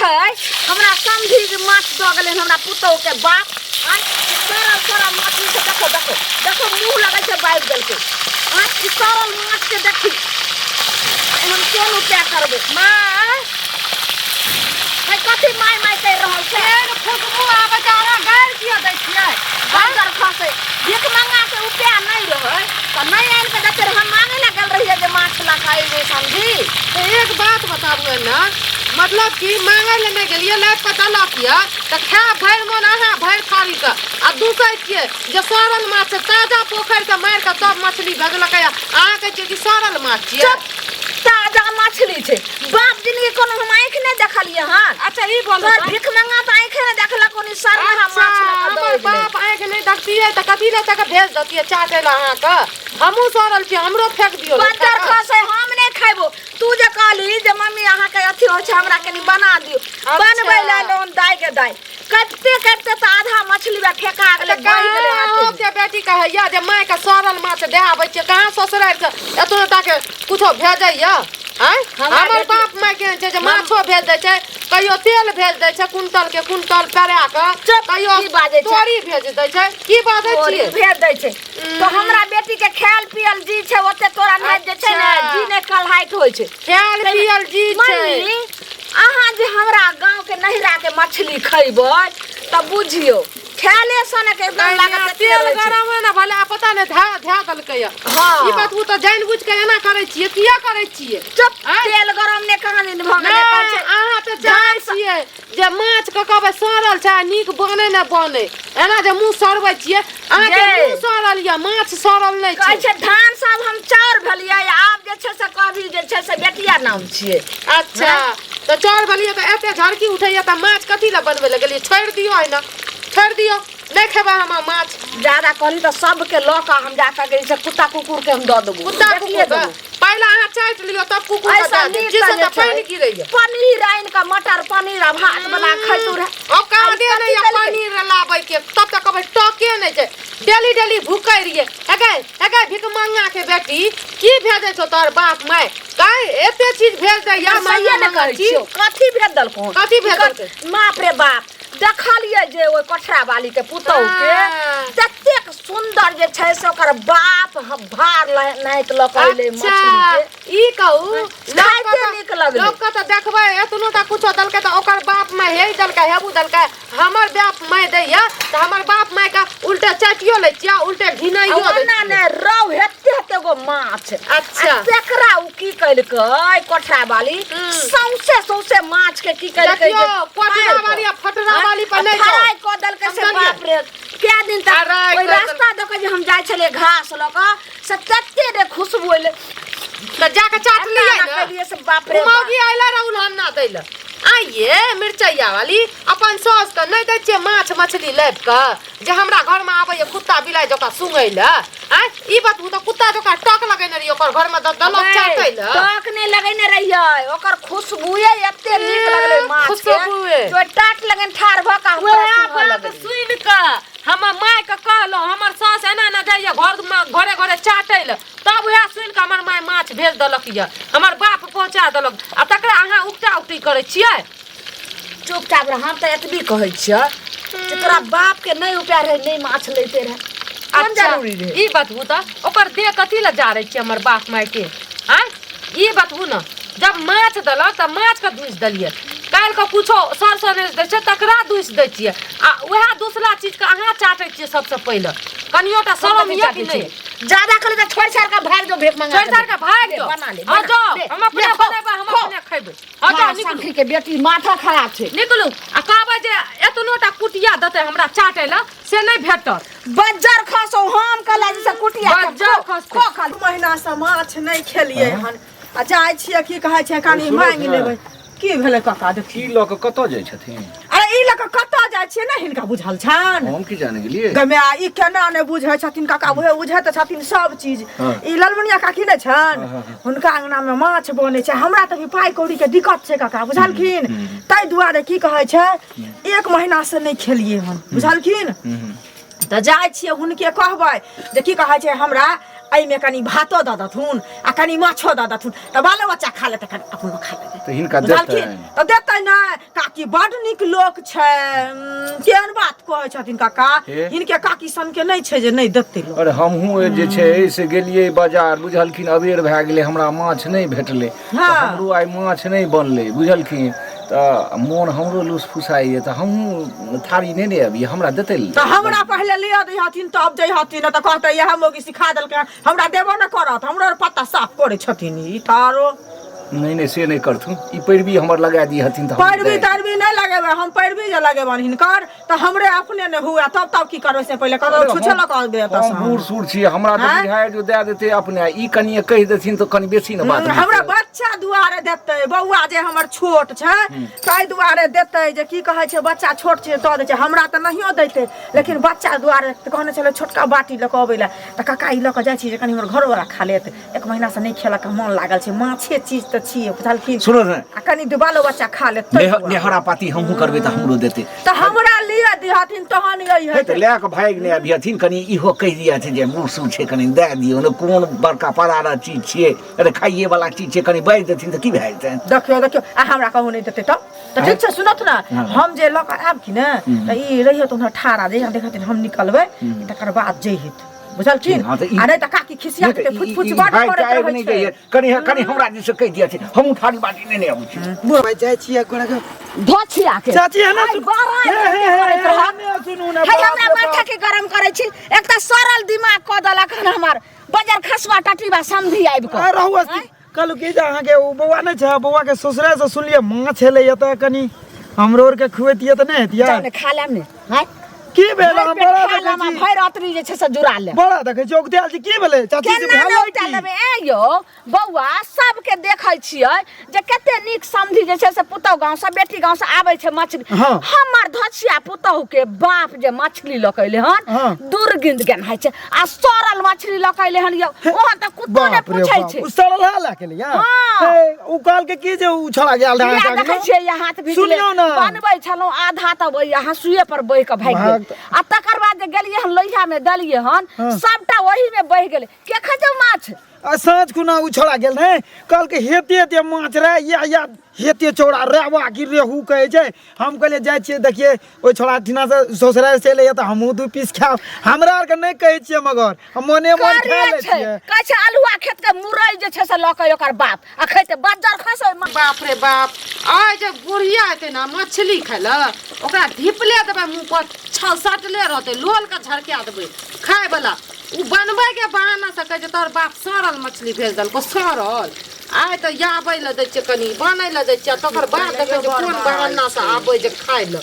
छै हमरा समझी जे माछ दऽ गेलै हमरा पुतहु के बाप आँय सड़ल सड़ल मछली छै। देखो देखो देखो, मुँह लगै छै बाबि देलकै। आँय, ई सड़ल माछ के देखी, आइ हम कोन उपाय करबै? माय। है, कथी माय माय कहि रहल छै? केहन खुशबू आबै छै, अहाँ गारि किया दै छियै? बंदर खसै, भीख मंगा के उपाय नहि रहै तऽ नहि आनि कऽ देते रहै। हम मांगे लए गेल रहियै जे माछ लऽ कऽ अयबै समझी। तऽ एक बात बताबू एना, मतलब कि मांगै लए नहि गेलियै, लाबि कऽ देलक यऽ तऽ खायब भरि मोन अहाँ भरि थारी कऽ आ दूसै छियै जे सड़ल माछ छै। ताजा पोखरि से मारि कऽ तब मछली भेजलकै, अहाँ कहै छियै कि सड़ल माछ छियै? चुप, ताजा मछली छै। बाप जिनगी कोनो हम आँखि नहि देखलियै हन। अच्छा, ई बोलू तोहर तऽ। भीख मंगा तऽ आँखि नहि देखलक, कोनो सरलहा अच्छा माछ लऽ कऽ हमर दऽ गेलै। बाप आँखि नहि देखतियै तऽ कथी लए तक भेज देतियै चाटै लए अहाँके? हमहूँ सड़ल छियै, हमरो फेक दियौ ने। बज्जर खा कऽ। खसै, हम नहि खैबो। तू जे कहली जे मम्मी अहाँके अथी होइ छै, हमरा कनि बना दियौ। बनबै लए लोन दाइ के दाइ, काटिते काटिते तऽ आधा मछली बा फेका गेलै, तऽ बहि गेलै कहाँ हाथे। अहूँके बेटी कहैया जे मायके सड़ल माछ दए आबै छियै? कहाँ ससुरारि से एतनो टाके कुछो भेजैया? आँय, हमरा हमर बेटी- बाप माय केहन छै जे माछो भेज दै छै, कहियो तेल भेज दै छै कुंटल के कुंटल पेरा कऽ, चुप, कहियो की बाजै छै? तोरी भेज दै छै। की बाजै तोरी छियै? भेज दै छै तऽ हमरा बेटी के खायल पियल जी छै ओते, तोरा नहि जे छै ने अच्छा। जी नहि कलहाइत होइ छै। खायल पियल जी छै। मम्मी, अहाँ जे हमरा गाँव के नहिरा के मछली खैबै तऽ बुझियौ खायले सनक एकदम नहीं, लागत नहीं, एते तेल रहै छै। गरम है ना भले, आ पता नहीं धा धा देलकै या। हाँ। ई बात ओ तऽ जानि बुझि के एना करै छियै, किया करै छियै? चुप। आँय? तेल गरम ने कहाँ दिन भऽ गेलै, नहि कहै छै, अहाँ तऽ चाहै छियै जे माछ के कहबै सड़ल छै, नीक बनै ने बनै, एना जे मुँह सड़बै छियै अहाँके। जे। मुँह सड़ल यऽ, माछ सड़ल नहि कहै छै। छै धान सब हम चाउर भेलियै, आब जे छै से कभी जे छै से बेटिया नाम छियै। अच्छा, तऽ चाउर भेलियै तऽ एते झड़की उठैया तऽ माछ कथी लए बनबै लए गेलियै? छोड़ि दियौ, एहिना छोड़ि दियौ, नहि खेबै हम माछ। ज्यादा कहली तऽ सबके लऽ कऽ हम जाकऽ के जे छै कुत्ता कुकुर के हम दऽ देबो। कुत्ता बेटिये कुकुर के देबो। पहिले अहाँ चाटि लियौ, तब कुकुर के ऐसा दए देब नीक जिससे तऽ जे तऽ छै, पानि गिरैया। पनीर आनि कऽ मटर पनीर आ भात बना खैतु रहे। औकादे आ ई नहि कथी यऽ केलकै? पनीर लाबै के, तब तऽ कहबै टके नहि छै, डेली डेली भूकै रहियै। हे गै, हे गै भिखमंगा के बेटी, की भेजै छौ तोहर बाप माय? काहे एते चीज भेज दैया? सहिए महंगा ने महंगा कहै चीज छियौ, कथी भेज देलकौ? कथी भेज देलकै? बाप रे बाप, देखलियै जे ओहि कोठरा वाली के पुतहु के ततेक सुंदर जे छै से ओकर बाप भार नाहित लऽ कऽ अयलै मछली के। ई कहू, खाइते नीक लगलै। लोक के तऽ देखबै एतनो टा कुछो देलकै तऽ ओकर बाप माय हे देलकै, हेबू देलकै। हमर बाप माय दैया तऽ हमर बाप माय के उल्टे चाटियो लै छियै, उल्टे घिनाइयो दै ओना छियै। ने रौ, हेते हेते गो माछ। अच्छा। आ तेकरा उ की केलकै कोठरा वाली, सौंसे सौंसे माछ के की केलकै? देखियौ, कोठरा वाली आ फटरा वाली पर नहि जाउ। फ्राई कऽ देलकै से। समझलियै? बाप रे, कै दिन तक फ्राई ओहि कऽ देलकै। रास्ता दऽ कऽ जे हम जाइ छलियै घास लऽ कऽ से तते ने खुशबू एलै। तऽ जाके चाट एना लियै एना ने। केलियै से बाप रे बाप। मौगी आइला रहू हन्ना दै लए। आइये मिरचैया वाली, अपन साउस के नहि दै छियै माछ मछली लाबि कऽ जे हमरा घरमे आबैया कुत्ता बिलाइ जकाँ सुंघै लए? आँय, ई बतबू तऽ कुत्ता जकाँ टक लगेने रहियै ओकर घरमे तऽ देलक चाटै लए? टक नहि लगेने रहियै, ओकर खुशबुए एते नीक लगलै माछ के। खुशबुए। जो टाट लगन ठाढ़ भऽ कऽ हम वएह सुंघऽ बात लगलियै। सुनि कऽ हमर मायके कहलहुँ, हमर सास एना एना जाइए घरमे घरे घरे चाटै लए, तब वएह सुनि कऽ हमर माय माछ भेज देलक यऽ, हमर बाप पहुँचा देलक, आ तकरा अहाँ उकटा उकटी करै छियै। चुपचाप रह। हम तऽ एतबी कहै छियै जे तोरा बाप के नहि उपाय रहै, नहि माछ लैते रहै, कोन अच्छा, जरूरी रहै? ई बतबू तऽ ओकर देह कथी लए जारै छियै हमर बाप माय के? आँय, ई बतबू ने, जब माछ देलक तऽ माछके दूसि देलियै, काल्हिके कुछो सर सनेश दै छै तकरा दूसि दै छियै, आ उएह दूसरा चीजके अहाँ चाटै छियै सबसँ पहिले। कनियो टा शरम यऽ कि नहि? ज्यादा कहली तऽ छोड़ि छाड़ि कऽ भागि जो, भेख मंगा छोड़ि छाड़ि कऽ भागि जो। बना ले। हँ, बना, जाओ, ले, हम अपने ले, खो, बनेबै, हम खो। अपने खैबै। हँ, जाओ, हँ, निकलू। सखी के बेटी माथा खराब छै। निकलू, आ कहबै जे एतनो टा कुटिया देतै हमरा चाटै लए से नहि भेटत। बज्जर खसौ, हम कहला जे से कुटिया के बज्जर खो, खसतै। खो खाली। महीना से माछ नहि खेलियै हन, आ जाइ छियै की कहै छै कनि सुनू मांगि ने। लेबै। की भेलै काका? देखी की लऽ कऽ कतऽ जाइ छथिन? अरे, ई लऽ कऽ कतऽ जाइ छियै ने हिनका बुझल छनि? हम की जाने गेलियै। गमे ई केना नहि बुझै छथिन काका? उहे बुझै तऽ छथिन सब चीज। हाँ। ई ललमुनिया काकी नहि छनि? हाँ, हाँ, हाँ। हुनका अंगना मे माछ बनै छै। हमरा तऽ अभी पाइ कौड़ी के दिक्कत छै काका, बुझलखिन? ताहि दुआरे की कहै छै एक महीना से नहि खेलियै हन, बुझलखिन? तऽ जाइ छियै हुनके कहबै जे की कहै छै हमरा एहिमे कनि भातो दऽ देथुन आ कनि माछो दऽ देथुन तऽ बालो बच्चा खा लेतै, कनि अपनो खा लेतै। तऽ हिनका बुझलखिन? देतनि? तऽ देतै नहि? काकी बड नीक लोक छै। केहन बात कहै छथिन काका? हे? हिनके काकी सनके नहि छै जे नहि देतै लोक। अरे हमहूँ जे छै से गेलियै बाजार, बुझलखिन, अबेर भए गेलै, हमरा माछ नहि भेटलै। तऽ हमरो आइ माछ नहि बनलै, बुझलखिन, तऽ मोन हमरो लुस फुसाइए, तऽ हमहूँ थारी नहि ने अबियै, हमरा देतै? तऽ हमरा पहिले लिअ दैहथिन तब जइहथिन, तऽ कहतै इएह मौगी सिखा देलकै हँ, हमरा देबो नहि करत, हमरो पत्ता साफ करै छथिन ई तऽ आरो। नहि नहि, से नहि करथुन, ई पैरवी हमर लगा दिहथिन तऽ हम पैरवी दए। तैरवी नहि लगेबै हम। पैरवी जे लगेबनि हिनकर तऽ हमरे अपने नहि हुए, तब तब की करबै से पहिले कतौ अरे छुछे लऽ कऽ अबे एतऽ हम सँ। बूढ़ सूढ़ छी, हमरा तऽ आँय? बुझाय जो दए देतै अपने, ई कनिए कहि देथिन तऽ कनि बेसी ने बात हमरा बुझतै। बच्चा दुआरे देतै, बौआ जे हमर छोट छै ताहि दुआरे देतै, जे की कहै छै, बच्चा छोट छै दऽ दै छै। हमरा तऽ नहियो दैतै, लेकिन बच्चा दुआरे तऽ कहने छलै छोटका बाटी लऽ कऽ अबै लए। तऽ काका, ई लऽ कऽ जाइ छी जे कनि हमर घरोवला खा लेत, एक महीनासँ नहि खेलक, मन लागल छै, माछे चीज तऽ छियै, बुझलखिन? सुनो ने। आ कनि बालो बच्चा खा लेत ताहि दुआरे। नेहरा पाती हमहूँ करबै तऽ हमरो देतै। तऽ हमरा लिअ दिहथिन तहन यही हे तऽ हेतै। लए कऽ भागि नहि अबिहथिन, कनि इहो कहि दिहथिन जे बूढ़ सूढ़ छै, कनि दए दियौ ने, कोन बड़का परारा चीज छियै, अरे खाइए वाला चीज छै, कनि बाजि देथिन तऽ की भए जेतनि? देखियौ देखियौ, आ हमरा कहू नहि देतै तब तऽ ठीक छै। सुनत ने? हँ। हम जे लऽ कऽ आयब कि ने, तऽ ई रहियो तऽ ठाढ़ा, जहिया देखथिन हम निकलबै तकर बाद जइहेत, बुझलखिन? हँ, तऽ ई- आ नहि तऽ काकी खिसिया नहि तऽ जेतै, ई- फुच फुच ई बड भागि करैत कऽ आबि रहै नहि छै। जइहे, कनि कनि हमरा दिस कहि दिहथिन, हमहूँ थारी बाटी नहि ने अबै छी। भाइ जाइ छियै गोरा के। धोछिया के चाची है ना आइ बड़ा हे, हे, हे, करैत हे, रहत। ने सुनू ने, हे बाप हमरा रे बाप। माथा के गरम करै छी। एक तऽ सड़ल दिमाग कऽ देलक हन हमर बजर खसवा टटीबा समधी आबि कऽ। आ रहू अस्ती। कहलहुँ कि जे अहाँके ओ बौआ नहि छै, बौआ के ससुरा से सुनलियै माछ एलैया, तऽ कनि हमरो आरके खुएतियै तऽ नहि हेतियै? जाउ ने, खा लेब ने। आँय? की भेल? भरि अहाँ पेट बड़ा खा लेब देखै आ छी भरि रात्रि जे छै से जुड़ा लेब। बड़ा देखै छी औगतायल छी, की भेलै चाची से? केना भेलै नहि उठा की? लेबै? ए यौ बौआ, सबके देखै छियै जे कते नीक समधी जे छै से पुतहु गाँव से बेटी गाँव से आबै छै मछली। हमर धछिया पुतहु के बाप जे मछली लऽ के एलै हन, दुर्गिंद गेनहाइ छै आ सड़ल मछली लऽ के एलै हन यौ, ओहन तऽ कुत्तो नहि बाप रे पूछै बाप, छै। उ सड़ल है लए के लिया? हाँ। हे, उ कहलकै की जे उ छड़ा गेल रहै इएह अहाँके देखै अङ्गना? छियै यहाँ हाथ भिजले। सुनियौ ने। बनबै छलहुँ आधा तऽ ओहि हँसुए पर बहि कऽ भागि गेल। भाग। आ तकर बाद जे गेलियै हन लोहिया मे देलियै हन, सबटा ओही मे बहि गेलै। के खेतै माछ? आ साँझ खुना उ छोड़ा गेल रहै, कहलकै हेते हेते माछ रहै, या या हेते चौड़ा रेवा कि रेहू कहै छै। हम कहलियै जाइ छियै देखियै, ओहि छोड़ा ठिनासँ ससुरारि से एलैए तऽ हमहूँ 2 पीस खायब। हमरा आरके नहि कहै छियै, मगर हम मोने मोन खा करे लै छै छियै। कहै छै अल्हुआ खेत के मुरई जे छै से लऽ के ओकर बाप आ खेतै बज्जर खसै। बाप रे बाप, आइ जे बुढ़िया एतै ने मछली खाय लए, ओकरा धिपले देबै, मुँह पर सटले रहतै, लोलके झरका देबै। खाय वाला उ बनबै के बहाना से कहै छै तोहर बाप सड़ल मछली भेज देलको सड़ल। आइ तऽ आबै लए दै छियै, कनि बनै लए दै छियै, तकर बाद देखै छियै कोन बहाना से आबै जे खाय लए।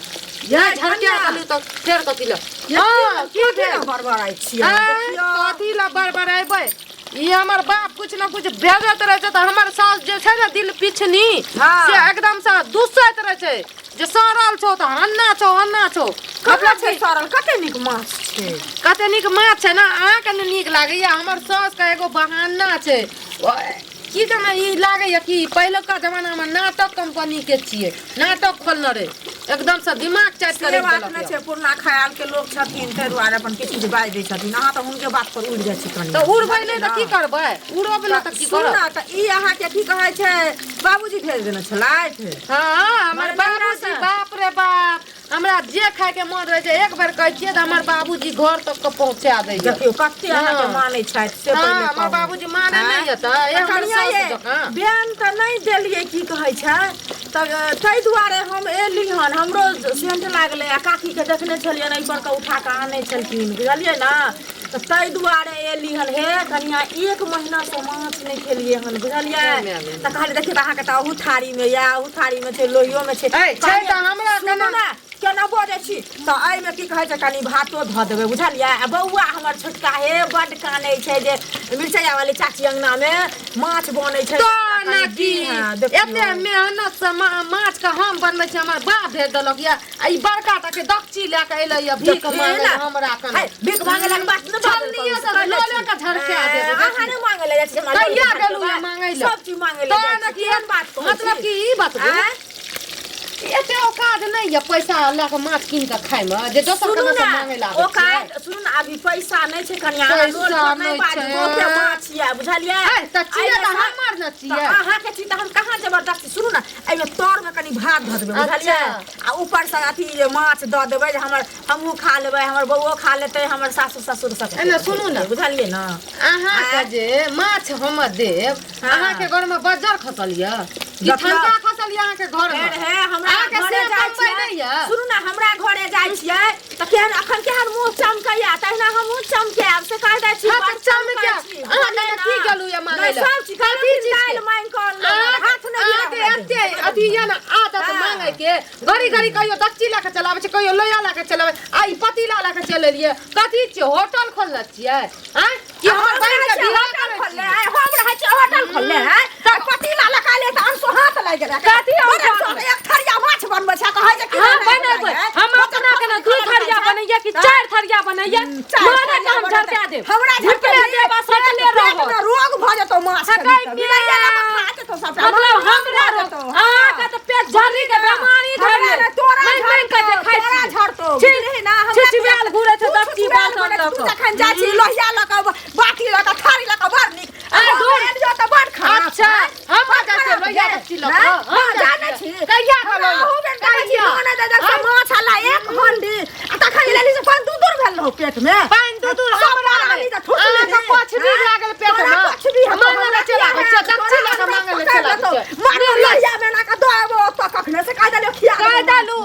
नहि झरका देली तऽ फेर कथी लए? हँ, की भेल? बड़बड़ाइ छियै? आँय, कथी लए बड़बड़ेबै? ई हमर बाप कुछ न कुछ भेजैत रहै छै तऽ हमर सास जे छै ने दिल पिछनी, से एकदम से दुसैत रहै छै जे सड़ल छौ तऽ हन्ना छौ, हन्ना छौ। कतना मतलब छै कि सड़ल? कते नीक माछ छै। कते नीक माछ छै ने, अहाँके ने नीक लागैया। हमर सासके एगो बहाना छै। की जाने ई लागैया कि पहिलुका जमानामे नाटक कंपनी के छियै, नाटक खोलने रहै, एकदम से दिमाग चाटि से कऽ राखि बात देलक नहि यऽ। छै, पुरना ख्याल के लोक छथिन, ताहि दुआरे अपन किछु किछु बाजि दै छथिन। अहाँ तऽ हुनके बात पर उड़ि जाइ छी कनि। तऽ उड़बै नहि तऽ की करबै? उड़बै तऽ की सुनू करब? ने, तऽ ई अहाँके की कहै छै, बाबूजी भेज देने छलथि? हँ, हमर मने बाबूजी। नैहरासँ? बाप रे बाप, हमरा जे खायके मन रहै छै, एक बेर कहै छियै तऽ हमर बाबूजी घर तक के पहुँचा दैया। देखियौ कते अहाँके हँ। मानै छथि से। हँ, पहिले हमर कहू। बाबूजी माने नहि आँय? जेतै हमर कनिया सासु ये, जकाँ। बेन तऽ नहि देलियै, की कहै छै, तऽ ताहि दुआरे हम एली हन, हमरो सेंट लागलै आ काकीके देखने छलियनि एहि पर के उठा कऽ आनै छलखिन, बुझलियै ने? तऽ ताहि दुआरे एली हन। हे कनिया, एक महीनासँ माछ नहि खेलियै हन, बुझलियै? तऽ कहलियै देखियौ तऽ अहाँके तऽ अहू थारीमे यऽ, अहू थारीमे छै, लोहियोमे छै। ऐ, छै तऽ हमरा सुनू ने, केना बजै छी? तऽ एहिमे की कहै छै, कनि भातो धऽ देबै, बुझलियै? आ बौआ हमर छोटका हे बड्ड कानै छै जे मिरचैया वाली चाची अंगनामे माछ बनै छै। तऽ ने की हँ, देखियौ। एते मेहनत से माछ के हम बनबै छी, हमर बाप भेज देलक या आ ई बड़का टा के दक्षी लए के एलै या भीख देखिए मांगे ने। हमरा कने। है, भीख मांगे लए के बात नहि बाजल छलनिये करू, से से लोले के झड़का देबै। अहाँ नहि मांगे लए जाइ छी हमरा? कहिया लोले के गेलहुँ झड़केबै? या मांगै लए? सब चीज मांगे लए तऽ जाइ ने छी। की केहन बात कहै मतलब छी? कि ई बतबू आँय? एते औकात नहि यऽ पैसा लऽ कऽ माछ कीन कऽ खायमे जे दोसर सुनू कने ने से मांगे लागै ओ छियै। काज सुनू ने अभी पैसा नहि छै कनिया पैसा लोन पर नहि नहि बाजू छै। बहुते माछ यऽ बुझलियै ऐ, तऽ छियै एहिमे तऽ सँ- हमर ने तऽ छियै अहाँके छी तऽ हम कहाँ जबरदस्ती सुनू ने एहिमे तरमे कनि भात धऽ देबै बुझलियै अच्छा। आ ऊपर से अथी जे माछ दऽ देबै जे हमर हमहूँ खा लेबै हमर बौओ खा लेतै हमर सासु ससुर सब एने सुनू ने। बुझलियै ने अहाँके जे माछ हम देब हाँ। अहाँके घरमे बज्जर खसल यऽ कि देखियौ। ठंडा खसल यऽ अहाँके घरमे फेर हे हमरा अहाँके घरे से जाइ बम्बई नहि छियै यऽ सुनू ने हमरा घरे जाइ छियै तऽ केहन अखन केहन मुँह चमकैया तहिना हमहूँ चमकायब से कहि दै छी हाँ, तऽ बड़ चमकायब। चमकै छी, अहाँ बुझलियै कने ने? की गेलहुँ यऽ मांगै नहि, लए? सब चीज कथी कथी चीज के? दालि मांगि कऽ अनलहुँ, हाथ नहि अहाँके गिराबऽ एते देब। अथी यऽ ने आदत हाँ। मांगै के घड़ी घड़ी कहियो दक्षी लए कऽ चलाबै छै कहियो लोहिया लए कऽ चलाबै आ ई पतीला लए कऽ चलि एलियै कथी छियै होटल खोलने छियै आँय कि हमर हम बहिन रहै के छियै बियाह होटल करै खोलले, छियै आइ हम रहै छियै होटल खोलले, आइ। तऽ पतीला लगा ले तऽ अनसोहाँत लागि गेलै। कथी बड़ अनसोहाँत? अनसोहाँत, एक थरिया माछ बनबै छै, कहै छै कि हाँ नहि बनेबै बनबै। हम अपना के ना दू थरिया बनैया कि चारि थरिया बनैया चारि मारे के थरिया हम बनतै। झरका देब हमरा झिपले झरकेबही, देब आ सटले पेट रहब मे रोग भऽ जेतौ माछ सकै खेबही तऽ। बिलैया लऽ कऽ खा जेतौ सबटा, मतलब रोग हमरा भऽ जेतौ। अहाँके तऽ पेट झर्री के बेमारी हमरा धरले ने तोरा मानि मानि के झरतौ, देखै तोरा छी झरतौ, छी, बुझलिही ना, हमरा छिछुआल घुरै छै तू दबची छुछुआल बासन घुरै लऽ तू कऽ। जखन जाइ छी लोहिया लऽ कऽ बाटी लऽ कऽ थारी लऽ कऽ बड़ नीक आ, हम दूर। एलियौ तऽ बड़ खराब अच्छा, हम बड़ जाइ छियै खराब लोहिया गे। दबची लऽ नहि, कऽ, हम हँ, जाइ जानै छियै। छी। कहिया हमरा कहलहुँ? अहू बेर देखै छी कहिया? नोने दऽ देलकै माछ अला एक हंडी आ तखन लेली से पानि दू दूर भेल रहौ पेट मे पानि दू दूर सब हमरा परानी नहि। तऽ ठुसली अहाँके पछबी हँ? लागल पेट तोरा मे। पछबी हेतौ, मांगऽ लए हमरा चलि आबै किया छियै, हैत? दक्षिण लऽ कऽ तोरा मांगऽ लए पकड़ि चलि आबै लेतौ। छियै। मारू लोहिया मे एना कऽ दऽ एबौ ओतऽ कखने से कहि देलियौ खिया कहि देबौ। देलू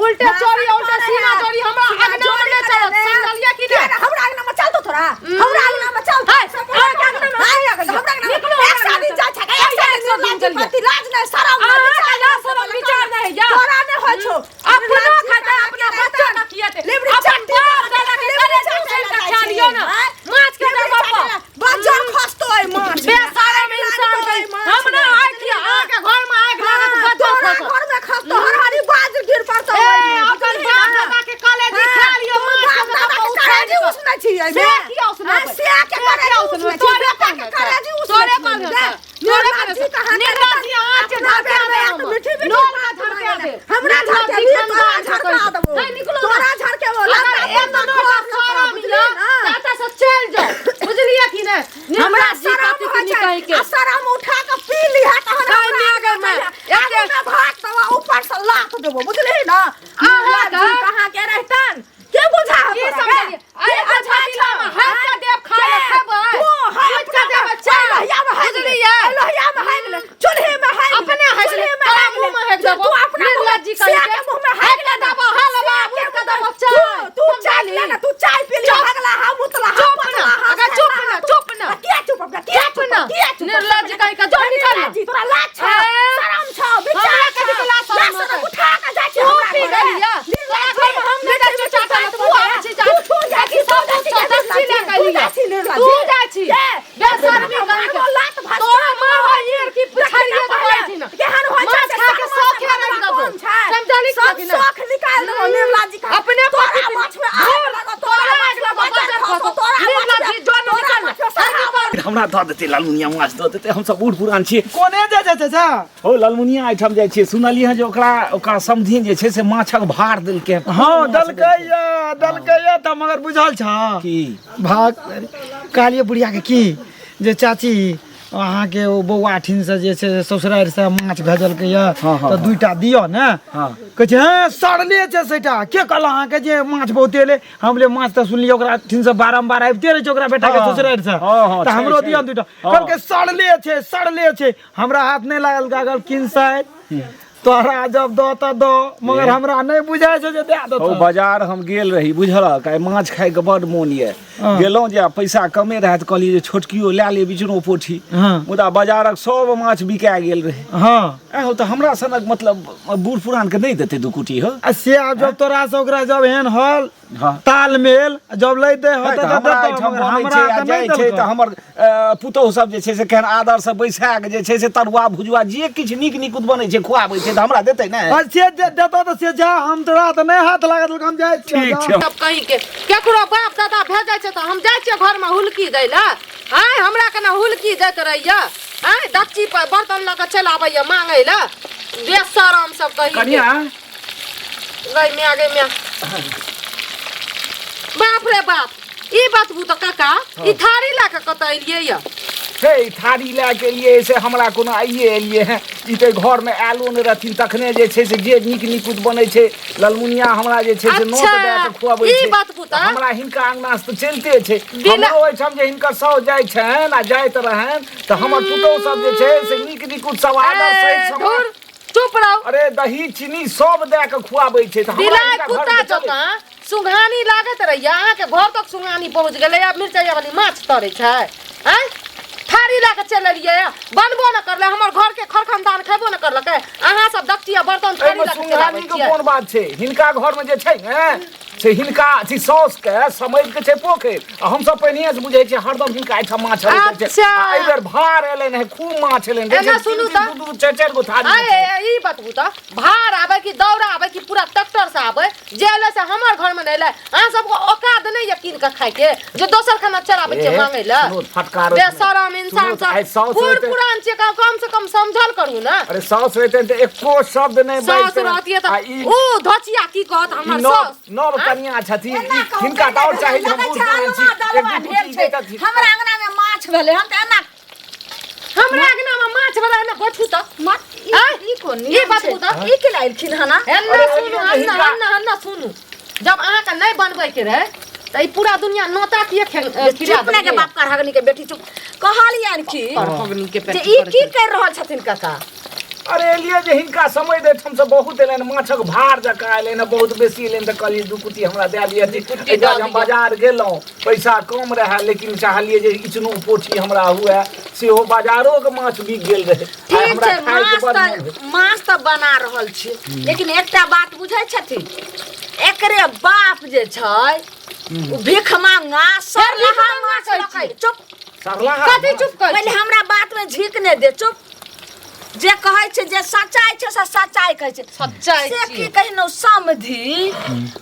उल्टे चोरी उल्टे सीना चोरी हमरा अगना में नहि चलत समझलियै कि किया नहि ने हमरा अंगना में चलतो तोरा हमरा अंगना में चल है, अहाँके अंगना में हम नहि हमरा अंगना में निकलू एक हमरा सौ दिन अंगना जाइ छै एक सौ एक सौ दिन दिन चलिए। पति लाज नहि शरम नहि अहाँके विचार लाज शरम विचार नहि यऽ। तोरा नहि होइ छौ अपना खाते अपना बच्चा के खिएते लेबरी अपन चट्टी बाप दादा के लेबरी करे चट्टी चूसैन के जाइ खा छी, लियौ ने आँय? माछ के लेबरी जगह पर चट्टी बज्जर खसतो एहि माछ बेशरम इंसान एहि है। माछ हमरा मे, आगि बुझलिही ने? अहाँके घर में आगि लागत हाँ, बज्जर तोरा खसत घर में खसतो हरहरी बाज गिर पड़तो ए ओहिमे, अपन बुझलिही बाप ने? दादा के कलेजी हाँ, खा लियौ तू माछ बाप के दादा जगह के पर कलेजी उखाड़ि कऽ। उसनै छी एहिमे। से किया उसनबै? हाँ, से के से कलेजी किया उसनै उसनबै? छी, तोरे बेटा के पर कलेजी हेतै। उसनै तोरे छी। पर ले, हेतै। तोरे पर निर्लज्जी हेतै। कहाँ के निर्लज्जी अहाँ के अपना झरका बेर में देब तऽ हम। मीठी मीठी नोर के बात झरका मांगे देब। हमरा निर्लज्जी झरके तोरा खानदान झरका के देबो। नहीं, निकलू ना। तोरा झरकेबो, अगर लड़का एक बन्दा नोटा घर लऽ कऽ, शरम बुझलिही यऽ, ना? तऽ एतऽ से चलि जाउ। बुझलियै कि नहि? हमरा निर्लज्जी शरम कथी होइ की छै कहै के। आ शरम उठा कऽ पी लिहे तहन गाय हमरा माय गाय माय। आगू मे भात देबो ऊपर से लात देबो बुझलिही ना अहाँ निर्लज्जी कहाँ के रहितन के बुझा की तोरा समझलियै? के? अरे के बुझा अछा छौ? हाथ के देब खाय लए के? खेबै। तू हाथ हाथ के देब चाय। लोहिया में हाथ बुझलियै? लोहिया में हाथ ले चूल्हे में हाथ अपने हाथ चूल्हे में तोरा हाथ मुँह में हाथ तू देबो। अपना मुँह में- निर्लज्जी कहीं सिया के। के मुँह में हाथ हाथ के देबो, हाल लेबो, सिया के उठि के मुँह में- देबो चाय। तू तू चाय समझली? ले ना तू चाय पी ली चुप। हगला हम उतला हम चुप ना, पतला हम अगर चुप ना, चुप ना। किया चुप अपना किया चुप चुप ना। किया चुप निर्लज्ज कहीं के, जो निकल ना। निर्लज्जी तोरा लाज छौ ए? शरम छौ विचार हमरा छौ कथी के लाज शरम लाज शरम होतै? उठा के जाइ छी तू हमरा पी घरे। गेलियै? निर्लज्जी, तोरा घरमे हम नहि जाइ छियौ चाचा लग, तू आबै छी तू तू जाइ छी सब तू कुछ छौ, दस्ती लए कऽ एलियै। जाइ छी निर्लज्जी। तू जाइ छी। के? बेशर्मी कहीं के। मारबो लात भसका तोरा मारबो ईर की पुछारिये देखना देबो पहिले। एहिठिना। केहन होइ छै माछ से खा के शर्मा शौख से राखि देबो। कम छै। समझली सब कि नहि? शौख निकालि देबो निर्लज्जी का। अपने तोरा पति- माछ में आग लगो, तोरा तोरा माछ में आग लगो, बजर बजर खसो, खसो। तोरा माछ में- निर्लज्जी, जो नहि तोरा निकल। माछ में सराबा हमरा दऽ देतै लालमुनिया माछ दऽ देतै हमसब बूढ़ पुरान छियै कोने जाइ छै चाचा हो लालमुनिया एहिठाम जाइ छियै सुनलियै हँ जे ओकरा ओकरा समधिन जे छै से माछक भार देलकै हँ। हँ देलकै यऽ देलकै यऽ तऽ मगर बुझल छौ की भाग कहलियै बुढ़ियाके की जे चाची अहाँके ओ बौआ ठीनसँ जे छै से ससुरारिसँ माछ भेजलकै यऽ हँ, हँ, तऽ दूटा दिअ ने हँ। कहै छै हँ सड़ले छै सेटा के कहल अहाँके जे माछ बहुते एलै हम बोले माछ तऽ सुनलियै ओकरा ठीनसँ बारम्बार आबिते रहै छै ओकरा बेटाके हँ, ससुरारिसँ हँ, हँ, तऽ छै, हमरो छै। दिअ ने दूटा हँ। कहलकै सड़ले छै सड़ले छै हमरा हाथ नहि लागल गागल किनसाइत तोहरा जब दऽ तऽ दऽ मगर हमरा नहि बुझाइ छै जे दए हौ देतौ बाजार हम गेल रही बुझलक आइ माछ खायके बड मोन यऽ हँ। गेलहुँ जे आब पैसा कमे रहए तऽ कहलियै जे छोटकियो लए ले बिचनो पोठी हँ। मुदा बाजारक सब माछ बिका गेल रहै हँ ऐं हौ तऽ हमरा सनक मतलब बूढ़ पुरानके नहि देतै दू कुटी हौ आ से आब जब तोरा से ओकरा जब एहन हल हँ। तालमेल जब लै दे नहि होतै तऽ तऽ हमरा देतौ, एहिठाम मगर बनै हमरा छै आ तऽ जाइ नहि छै तऽ देलकौ। हमर पुतोहु सब जे छै से केहन आदरसँ बैसा कऽ जे छै से तरुआ भुजुआ जे किछु नीक नीकुत बनै छै खुआबै छै तऽ हमरा देतै ने आ से जे देतौ तऽ से जा हम तोरा तऽ नहि हाथ लागत हम जाइ छियौ, ठीक जा। छै सब कहीं के केकरो बाप दादा भेजै छै तऽ हम जाइ छियै घरमे हुलकी दै लए आँय हमरा केना हुलकी दैत रहैया आँय दच्ची पर बर्तन लऽ कऽ चलि आबैया मांगै लए बेशरम सब कही कनिया गई म्या गई म्या बाप रे बाप ई बतबू तऽ काका ई थारी लए कऽ कतऽ एलियै यऽ हे ई थारी लए के एलियै से हमरा कोनो आइए एलियै हैं ई तऽ घरमे आयलो नहि रहथिन तखने जे छै से जे नीक निकुत बनै छै ललमुनिया हमरा जे छै से नोत अच्छा, दए कऽ खुआबै ई छै बात पुता। तऽ हमरा हिनका अंगना से तऽ चलिते छै बिना- हमरो ओहिठाम जे हिनकर साउस जाइ छनि आ जाइत रहनि तऽ हमर पुतहु सब जे छै से नीक निकुत सब आदर सहित ए, सब धुर चुप रहू अरे दही चीनी सब दए कऽ खुआबै छै तऽ हमरा बिलाइ हिनका कुत्ता घरमे चलै जकाँ सुघानी लागैत रहैया अहाँके घर तक सुघानी पहुँच गेलै आब मिरचाइया वाली माछ तरै छै आँय थारी लए कऽ चलि एलियै बनबो न करलै हमर घरके खरखनदान खेबो न करलकै अहाँ सब दक्षिया बर्तन थारी एहिमे लए कऽ चलि आबै सुंघानी के छियै कोन बात छै हिनका घरमे जे छै ने से हिनका अथी साउस के समझ के छै पोखरि आ हमसब पहिनहिए से बुझै छियै हरदम हिनका एहिठाम माछ अबैत रहै छै अच्छा। आ एहिबेर भार एलनि हे खूब माछ एलनि एना देखै छियै, सुनू तीन तऽ। दू दू चारि चारि गो थारी अरे ई बतबू तऽ भार आबै कि दौरा आबै कि पूरा ट्रैक्टर से आबै जे एलै से हमर घरमे नहि एलै अहाँ सबके औकात नहि यऽ कीन कऽ खाइके जे दोसर खाना चलाबै छियै मांगै लए फटकार बेशरम इंसान सब बूढ़ पुरान छियै कम से कम समझल करू ने अरे साउस रहितनि तऽ एको शब्द नहि साउस बाजतनि रहतियै आ तऽ ई ओ धचिया की कहत ई हमर नव साउस नव कनिया छथिन ई हिनका तऽ आओर चाही जे हम लगै बूढ़ छै पुरान छी अलुआ एक दलुआ दू भेल कुटी छै दैतथिन हमरा अंगना में माछ भेलै हन तऽ एना हमरा अंगना में माछ वाला एना बैठू तऽ मत ई आँय? ई कोन ई नियम बात छै? बुझऽ। ई केना एलखिन हन एन्ना अरे, सुनू अरे, हन्ना हिनका- हन्ना हन्ना सुनू जब अहाँके नहि बनबैके रहै तऽ ई पूरा दुनिया नोता किए खिला चुप ने के बाप करहगनी के बेटी चुप कहलियन की करहगनी के जे बेटी ई करै की छै। कर रहल छथिन काका अरे एलियै जे हिनका समय दैत हमसब बहुत एलनि माछक भार जकाँ एलनि हँ, बहुत बेसी एलनि तऽ कहलियै दू कुटी हमरा दए दिअ कुट्टी एहि दुआरे दऽ हम दिअ। बाजार गेलहुँ पैसा कम रहए लेकिन चाहलियै जे इचनो पोठी हमरा हुए सेहो बाजारोके माछ बिक गेल रहै आइ ठीक हमरा छै खायके माछ बड़ तऽ मोन भेल। माछ तऽ बना रहल छी लेकिन एकटा बात बुझै छथिन एकरे बाप जे छै ओ भीख मांगा सरलहा मांगा माछ कहै लऽ कऽ छी। चुप सरलाहा कथी माछ। चुप कर पहिले हमरा बात में झीक नहि दे चुप जे कहै छै जे सच्चाइ छै से सच्चाइ कहै छै सच्चाइ से छियै। की कहिनो समधि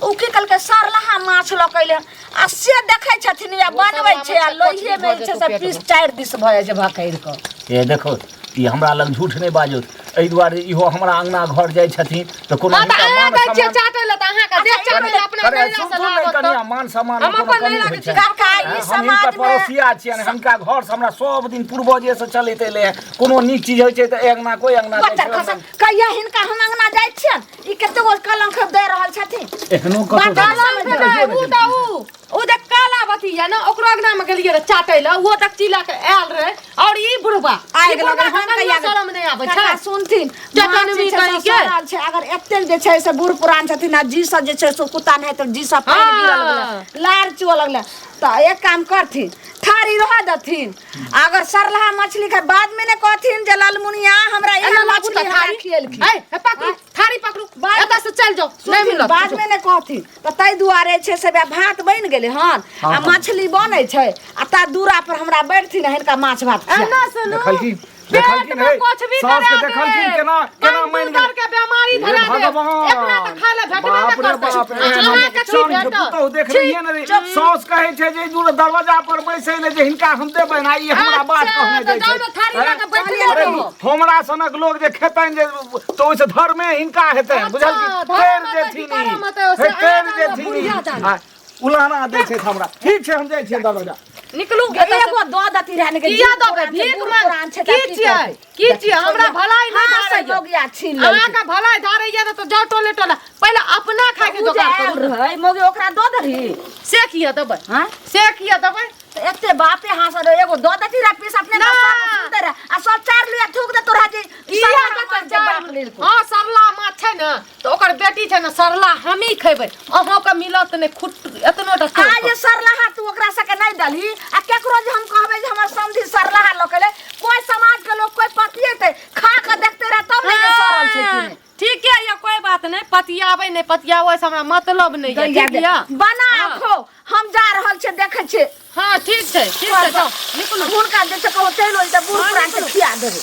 ओ की कहलकै सरलहा माछ लऽ कऽ एलै आ से देखै छथिन या बनबै छै आ सरलहा माछ लोहिए मे भऽ जे छै जेतौ से पेटमे। पीस चारि दिस भऽ जाइ छै भकरि कऽ ए देखो ई हमरा लग झूठ नहि बाजत एहि दुआरे इहो हमरा अंगना घर जाइ छथिन तऽ कोनो हँ तऽ हिनका अहाँ मान जाइ छियै सम्मान चाटै लए तऽ अहाँके देह चाटै लए अपना अरे नैहरा सुन से सुन नहि लागत कनिया तऽ मान सम्मान हम कोनो अपन कमी नैहरा होइ के छै काका ई हम हिनकर समाज मे पड़ोसिया छियनि हुनका घर से हमरा सब दिन पूर्वजे से चलैत एलै हँ कोनो नीक चीज होइ छै तऽ एक अंगना कोइ अंगना जाइ बच्चा छै खसा कहिया हिनका हम अंगना जाइ छियनि ई कते गो कलंक दे रहल छथिन एहनो कतौ कलंक नहि उ तऽ उ ओ जे काला बथी ये ना ओकरो अंगना में गेलियै रहे चाटै लए ओहो तक चिला के आयल रहे और ई बुढ़बा ई आगि बुढ़बा लगल के हम कनियो कहिया शरम नहि आबै काका छै सुनथिन चटन माछ भी जे छै से कही के। सड़ल छै अगर एतेक जे छै से बूढ़ पुरान छथिन आ जी सब जे छै से कुत्ता नहि तऽ जी सब पानि गिरऽ लगलै लार चुअ लगलै तऽ एक काम करथिन थारी रह देथिन अगर सरलहा मछली के बाद में ने कहथिन जे ललमुनिया हमरा एना एहन लागू मछली तऽ हमरा थारी खिएलखिन ए हे पकड़ू थारी पकड़ू एतऽ से चलि जाउ नहि सुनथिन, मिलत बाद में ने कहथिन तऽ ताहि दुआरे छै से वएह भात बनि गेलै हन आ मछली बनै छै आ ता दूरा पर हमरा बैठथिन आ हिनका माछ भात खिया एना सुनू देखलखिन देखलखिन पेट में हे कुछ भी सास के धरा देखलखिन दे। केना केना मानि कंप्यूटर के बीमारी हे धरा दे भगवान एकरा तऽ खाय लए भेटबे बाप नहि रे बाप करतै एहन अहाँ के की चंड भेटत पुतहु देखलियै ने रे साउस कहै छै जे दूर दरवाजा पर बैसै ले जे हिनका हम देबनि आ ई हमरा बात अच्छा, कहने तऽ जाइ जाउ ने थारी छै लऽ कऽ बैठले अरे रहू। हमरा सनक लोग जे खेतनि जे तऽ ओहिसँ धर्मे हिनका हेतनि अच्छा, बुझलखिन धर्म तर हेतै जेथिन कि ई। करम हेतै, ओहिसँ हे, तर अहाँ जानु, जेथिन ई। बुढ़िया जानु। आ, उलाना दै छथि हमरा ठीक छै हम जाइ छियै दरवाजा निकलू एतऽ से। एगो दऽ दती रहने के किया देबै भीख मांग की छियै की छियै हमरा भलाई नहि धारैया धारैया मोगिया छीन लेलकै अहाँके भलाई धारैया तऽ जाउ टोले टोले पहिले अपना खायके उ जे जोगाड़ आयल करू रहै मोगी ओकरा दऽ दही से किया देबै हाँ से किया देबै तऽ एते बापे हाथ रहे एगो दऽ देती रहे पीस अपने ना। तऽ सब सुनते रहे आ सब चार लिया थूक दे तोरा जे किया सरला देतै माछ जे बाप लेलको हँ सरला माछ छै ने तऽ ओकर बेटी छै ने सरला हमही खेबै अहाँके मिलत नहि खुट एतनो टा आ जे सरलाहा तू ओकरा सबके नहि दलही आ केकरो जे हम कहबै जे हमर समधि सरलाहा लऽ के एलै कोइ समाज के लोग कोइ पतिएतै खा के देखते रह तब ने जे सड़ल छै कि नहि ठीक है या कोई बात नहीं पतियाबै नहीं पतियाबै से हमरा मतलब नहीं है दैया ठीक दे। या बना हाँ। खो हम जा रहल छियै देखै छियै हाँ ठीक छै ठीक छै जाओ निकलू हुनका जे छै कहू चलि तऽ बूढ़ हाँ, पुरान के निकलू। खिया देबै